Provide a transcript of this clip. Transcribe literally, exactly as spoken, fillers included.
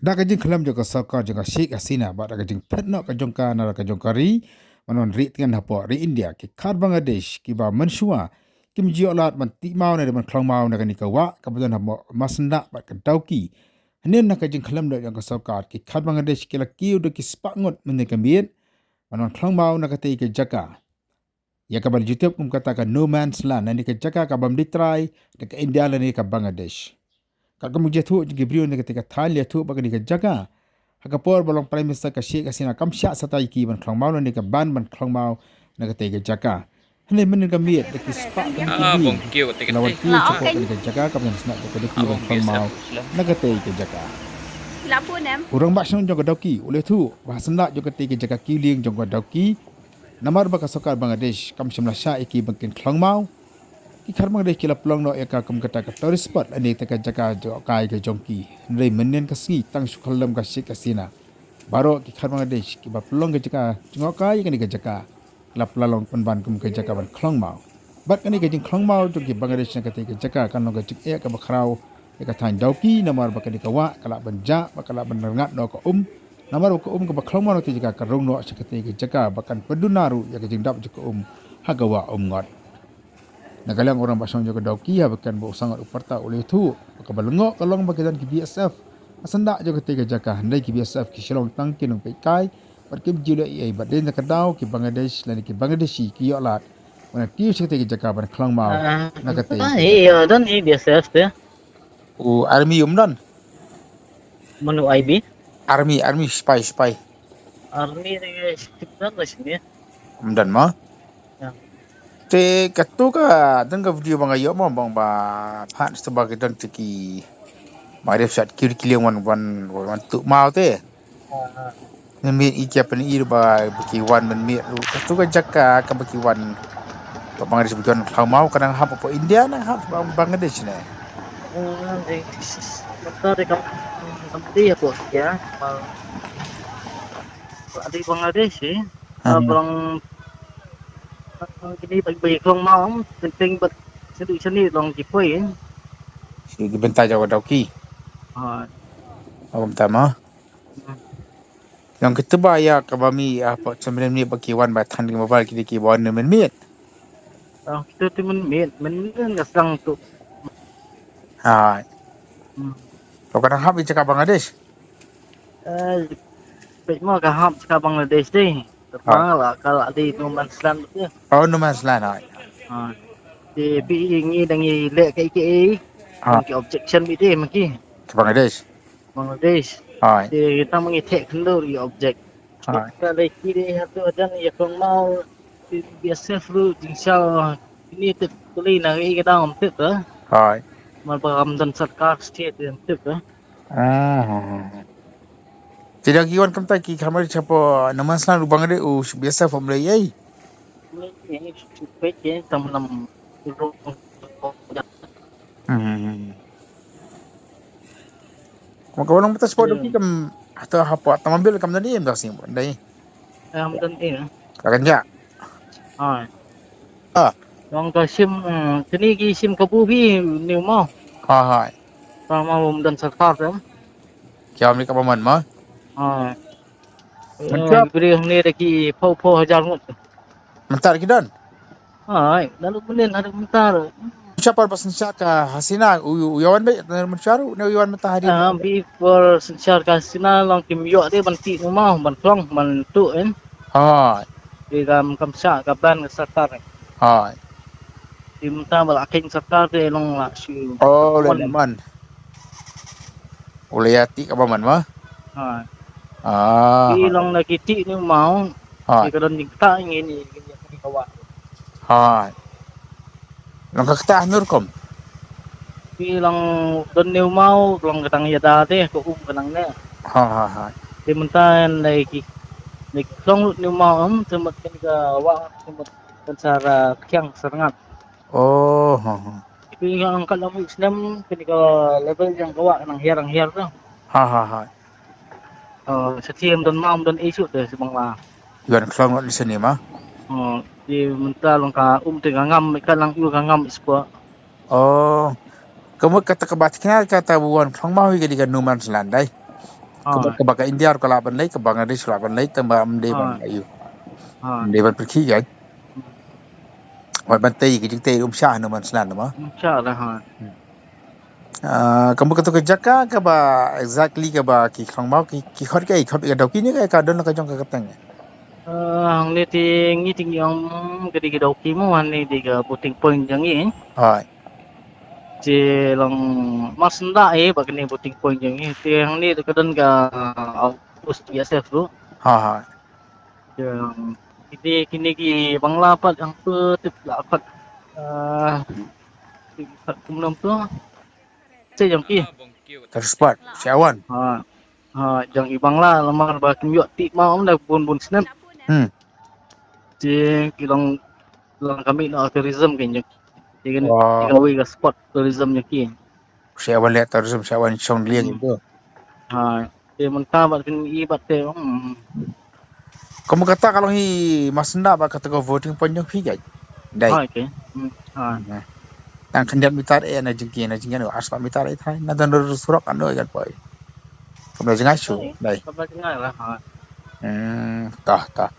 Da ka jingkhlem jong ka sorkar jong ka Sheikh Hasina bad da ka jingphet noh ka jong ka na ka jong ka ri ban wan rieh tngen hapoh ri India, ki khar Bangladesh kiba mynshuwa kim ju ïoh lad ban tih maw ne ban khlong maw na kane ka wah kaba don ha Masyndah bad ka Dawki. Hynnin na ka jingkhlem noh jong ka sorkar, ki khar Bangladesh ki la kiew da ki spah ngut mynne ka miet ban wan khlong maw na katei ka jaka, ïa kaba la ju tip kum kata ka No Man's Land, lane ka jaka ka bym dei trai da ka India lane ka Bangladesh. Katkum ka jingïathuh jong ki briew na katei ka thaiñ, la ïathuh ba kane ka jaka, ha ka por ba long Prime Minister ka Sheikh Hasina, kam shah sata ïa ki ban khlong maw lane ka ban ban khlong maw na katei ka jaka. Hynrei mynnin ka miet da ki spah tylli ki briew ki la wan kiew shapoh kane ka jaka kaba don ha Shnat jong ka Dawki ban khlong maw na katei ka jaka. U rangbah shnong jong ka Dawki u la ïathuh ba ha Shnat jong katei ka jaka Kiwlieng jong ka Dawki, namar ba ka sorkar Bangladesh kam shym la shah ïa ki ban kin khlong maw, ki khar Bangladesh ki la pynlong noh ïa ka kum kata ka tourist spot lane kata ka jaka jngohkai ka jong ki. Hynrei mynnin ka sngi tang shu khyllem ka Sheikh Hasina, baroh ki khar Bangladesh kiba pynlong ka jaka jngohkai ïa kane ka jaka ki la pynlong pynban kum ka jaka ban khlong maw. Bad kane ka jingkhlong maw jong ki Bangladesh na katei ka jaka kan long ka jingeh kaba khraw ïa ka thaiñ Dawki, namar ba kane ka wah ka lah ban jah bad ka lah ban rngat noh ka um, namar ba ka um kaba khlong maw na katei ka jaka ka rung noh sha katei ka jaka ba kan pynduna ruh ïa ka jingdap jong ka um ha ka wah Umngot. Na ka liang u rangbah shnong jong ka Dawki, haba kren bad u Sangot u Pyrta, u la ïathuh ba kaba lyngngoh ka long ba ki don ki B S F ha Shnat jong katei ka jaka, hynrei ki B S F ki shu long tang ki nongpeitkai bad kim ju leh ei ei, bad dei na ka daw ki Bangladesh lane ki Bangladeshi ki ïoh lad ban kiew sha katei ka jaka ban khlong maw na katei ka jaka. Ïa don i B S F te. U army um don? Mano I B? Army, army, spy, spy. Army te shim don la shim ïa. Um don mo? Te katu ka don ka video ba nga ïoh mo, bang ba phat stu ba ki don te ki Bangladesh shah kiew ki lieng wan wan wan tuh maw te. Mynmiet i ki ïa pyni ba ki wan mynmiet ruh. Katu ka jaka kaba ki wan ba Bangladesh ba ki wan khlong maw ka nang hap hapoh India, nang hap Bangladesh ne? Mynta dei kam kam dei hapoh India. Ba dei Bangladesh eh. Ba long kini ba ki khlong maw teng teng bad sha dei sha ni long ki poi eh. Sha ki bynta jong ka Dawki. Ha. Bynta ma. Long kito ba ïa kaba mih hapoh Chinland ne ba ki wan ba than ki mobile ki dei ki ba wan mynmiet. Long kito te mynmiet, mynmiet nga sdang tu. Hai. Long ka dang hap ïa jaka Bangladesh. Eh, peit mo ka hap jaka Bangladesh dei. Ka ba la ka la dei no man's land tu. Oh, no man's land hai. Ha. Te phi ngi dang ngi leh kaei kaei. Ki objection beit dei ma ki. Ka Bangladesh. Bangladesh. Hai. Te kita ma ngi theh khyndew ïa object. Hai. Ka lei ki dei hato hajan ïa kong mau. Te B S F ruh jingshaw. Ini tip kuli na ngi ka dang tip ka. Hai. Mar ba kam don sorkar state tip ka. Ah. Te da ki wan kumta ki khamar chapo naman slan u Bangladesh u B S F um lei ei. Ni ni chu pek ye tam nam. Hmm. Mo ka long tas pot ki kam hato hapo automobil kam dani em da sing dai. Kam dani. Ka kan ja. Hai. Ah. Long ka sim kini ki sim kabu bi ni mo. Ha hai. Tama um dan sorkar tu. Ki amri ka paman ma. Hai. Mynta bri hangne da ki pau pau hajar ngut. Mynta ki don. Hai, lalu menen ada mynta. Siapa ba synshar ka Hasina u u yawan be na mynshar ne u yawan mynta hari. Ah, bi por synshar ka Hasina long kim yok de ban ti nu mau ban klong ban tu en. Hai. Di kam kam sa ka ban ka sorkar. Hai. Di mynta ba la king sorkar de long la shu. Oh, le man. U la ïa ti ka ba man ma. Ha. Ah. Ki long na ki ti ni mau. Ha. Ki ka don ni kta ngi ni ni ka wa. Ha. Long ka kta nur kom. Ki long don ni mau long ka tang ïa da de ko um ka nang ne. Ha ha ha. Ki mynta lai ki ni long ni mau um te mat ka wa te mat kan sara kyang sangat. Oh, ha ha. Ki nga angkat lam snem kini ka level yang ka wa nang hiar nang hiar tu. Ha ha ha. Oh, setiap don mam don isu tu sebang la. Yuan klong ni sini ma. Oh, di mental ka um te ka ngam ka lang yu ka ngam ispo. Oh. Kamu kata ka bat kena kata buan klong mau ka di ka numan selandai. Kaba, kaba ka India ruh ka lah ban leit, ka Bangladesh ruh lah ban leit, tang ba ym dei ban ïoh. Ym dei ban pyrkhih, kan? Wat ban tei, ka jingtei um shah na man snan, ma? Um shah da, ha. Ah, kaba katu ka jaka, kaba exactly kaba ki khlong maw, ki, ki khot ka, ki khot ka dawki ne ka, ka don la ka jong ka kyrteng. Ah, hangne te ngi te ngi ong ka dei ka dawki mo, hangne dei ka voting point jong ngi. Hooid. Te long Marsyndah eh, ba kane voting point jong ngi. Te hangne te ka don ka outpost B S F ruh. Ha, ha. Te kine, kine ki Bangla pat hangtu tip la pat. Ah, tip pat kumno tu. Te jong ki. Ka spot, siawan. Ha. Ha, jong i Bangla, namar ba kim ïoh tip ma ym da bun bun snem. Hmm. Te ki long, long ka mih na tourism ki jong. Te kan, oh, te kawei ka spot tourism jong ki. Siawan leh tourism, siawan shong liang tu. Ha, te mynta bad kin i bad te, hmm. Kumba kata ka long hi Marsyndah bad kata ka voting point jong phi, kan? Dei. Ha, okay. Hmm. Ha. Tang khyndiat mitar eh na jingki, na jingki na arspah mitar eh thai. Na don surok ano kan poi. Kumba jngai shu, dei. Kumba jngai lah, ha. Hmm, tah, tah.